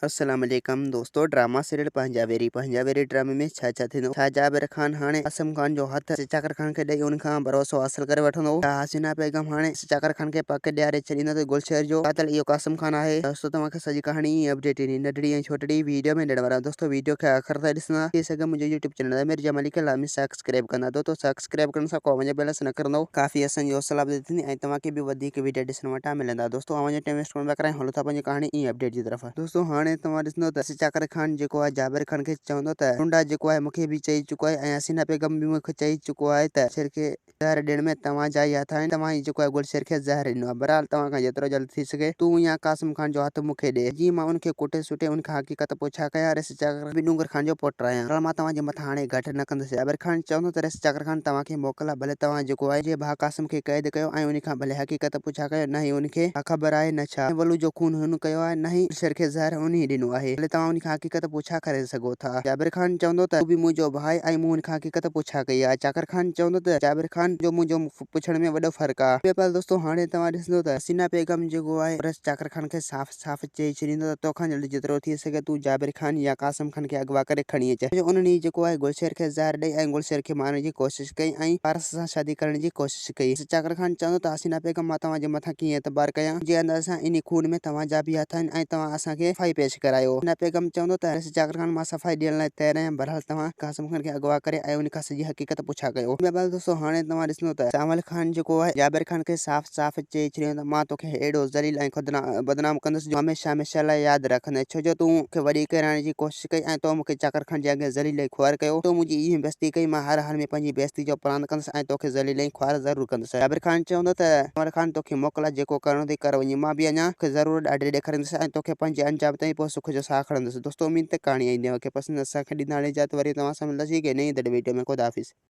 السلام عليڪم دوستو ڊراما سيريل پنهنجا ويري پنهنجا ويري ڊرامي ۾ ڇا ڇا ٿيندو ڇا جابر خان هاڻي قاسم خان جو هٿ چاڪر خان کي ڏئي ان کان ڀروسو حاصل ڪري وٺندو ڇا حسينا بيگم هاڻي چاڪر خان کي پڪ ڏياري ڇڏيندو ته گلشير جو قاتل اهو قاسم خان آهي دوستو توهان کي سڄي ڪهاڻي ۽ اپڊيٽ انهي ننڍڙي ۽ ڇوٽڙي ويڊيو ۾ ڏيڻ وارا آهيون دوستو ويڊيو کي آخر تائين ڏسندا ٿي سگهي منهنجو يوٽيوب چينل امير جمالي کي لازمي سبسڪرائب ڪندا دوستو سبسڪرائب ڪرڻ سان ڪو اوهان جو بيلنس نه ڪرندو ڪافي اسان جي حوصلا افزائي ٿيندي ۽ توهان کي به وڌيڪ ويڊيو ڏسڻ وٽان ملندا دوستو اوهان جو ٽائيم ويسٽ ڪونه پيا ڪرايون هلو ٿا پنهنجي ڪهاڻي ۽ اپڊيٽ جي طرف. دوستو هاڻي توهان ڏسندو ته چاڪر خان جيڪو آهي جابر خان کي چوندو ته ٽنڊا جيڪو آهي مونکي به چئي چڪو آهي ۽ حسينا بيگم به مونکي چئي چڪو آهي ته شير کي زهر ڏيڻ ۾ توهان جا ئي هٿ آهن، توهان ئي جيڪو آهي گلشير کي زهر ڏنو آهي. بهرحال توهان کان جيترو جلد ٿي سگهي تون يا قاسم خان جو هٿ مون کي ڏي، جيئن مان ان کي ڪٽي سٽي ان کان حقيقت پڇا ڪيان. رئيس چاڪر خان به ڏونگر خان جو پٽ آهيان، بهرحال مان توهان جي مٿان هاڻي گهٽ نه ڪندس. جابر خان چوندو ته رئيس چاڪر خان توهان کي موڪل آهي، ڀلي توهان جيڪو آهي منهنجي ڀاء قاسم کي قيد ڪيو ۽ ان کان ڀلي حقيقت پڇا ڪيو، نه ئي ان کي ڪا خبر آهي نه ڇا ۽ ولو جو خون هن ڪيو آهي، نه ئي گلشير کي زهر هن ئي ڏنو آهي، ڀلي توهان ان کان حقيقت پڇا ڪري سگهو ٿا. جابر خان چوندو ته هو به منهنجو ڀاء آهي ۽ مون هن کان حقيقت پڇا ڪئي آهي. چاڪر خان چوندو ته جابر خان جو منهنجو پڇڻ ۾ وڏو فرق آهي. بهرحال دوستو هاڻي توهان ڏسندو ته حسينا بيگم جيڪو آهي رئيس چاڪر خان کي صاف صاف چئي ڇڏيندو ته توکان جلد جيترو ٿي سگهي تون جابر خان يا قاسم خان کي اغوا ڪري کڻي اچ ڇو جو انهن ئي جيڪو آهي گلشير کي زهر ڏئي ۽ گلشير کي مارڻ جي ڪوشش ڪئي ۽ پارس سان شادي ڪرڻ جي ڪوشش ڪئي. رئيس چاڪر خان چوندو ته حسينا بيگم مان توهان جي مٿان ڪيئن اعتبار ڪيان منهنجي اندازي سان انهي خون ۾ توهان جا به هٿ آهن ۽ توهان اسان کي صفائي پيش ڪرايو. حسينا بيگم چوندو ته رئيس چاڪر خان مان صفائي ڏيڻ لاء تيار آهيان بهرحال توهان قاسم خان کي اغوا ڪري ۽ ان کان سڄي حقيقت پڇا ڪيو. بهرحال دوستو هاڻي توهان ڏسندو ته سانول خان جيڪو آهي جابر خان کي صاف صاف چئي ڇڏيو ته مان توکي اهڙو ذليل ۽ بدنام ڪندس جو هميشه هميشه لاء ياد رکندين ڇو جو تون مون کي وڏي ڪرائڻ جي ڪوشش ڪئي ۽ تو مون کي چاڪر خان جي اڳيان ذليل ۽ خوار ڪيو تو منهنجي اها بيعزتي ڪئي مان هر حال ۾ پنهنجي بيعزتي جو پلاند ڪندس ۽ توکي ذليل ۽ خوار ضرور ڪندس. جابر خان چوندو ته سانول خان توکي موڪل آهي جيڪو ڪرڻو اٿئي ڪر وڃي مان به اڃا توکي ضرور ڏاڍي ڏيکاريندس ۽ توکي پنهنجي انجام تائين پوء سک جو ساهه کڻندس. دوستو اميد ته ڪهاڻي آئيندي اوهان کي پسند اسان کي ڏيندا هاڻي اجازت وري توهان سان ملنداسين هڪ نئين ايندڙ ويڊيو ۾ خدا حافظ.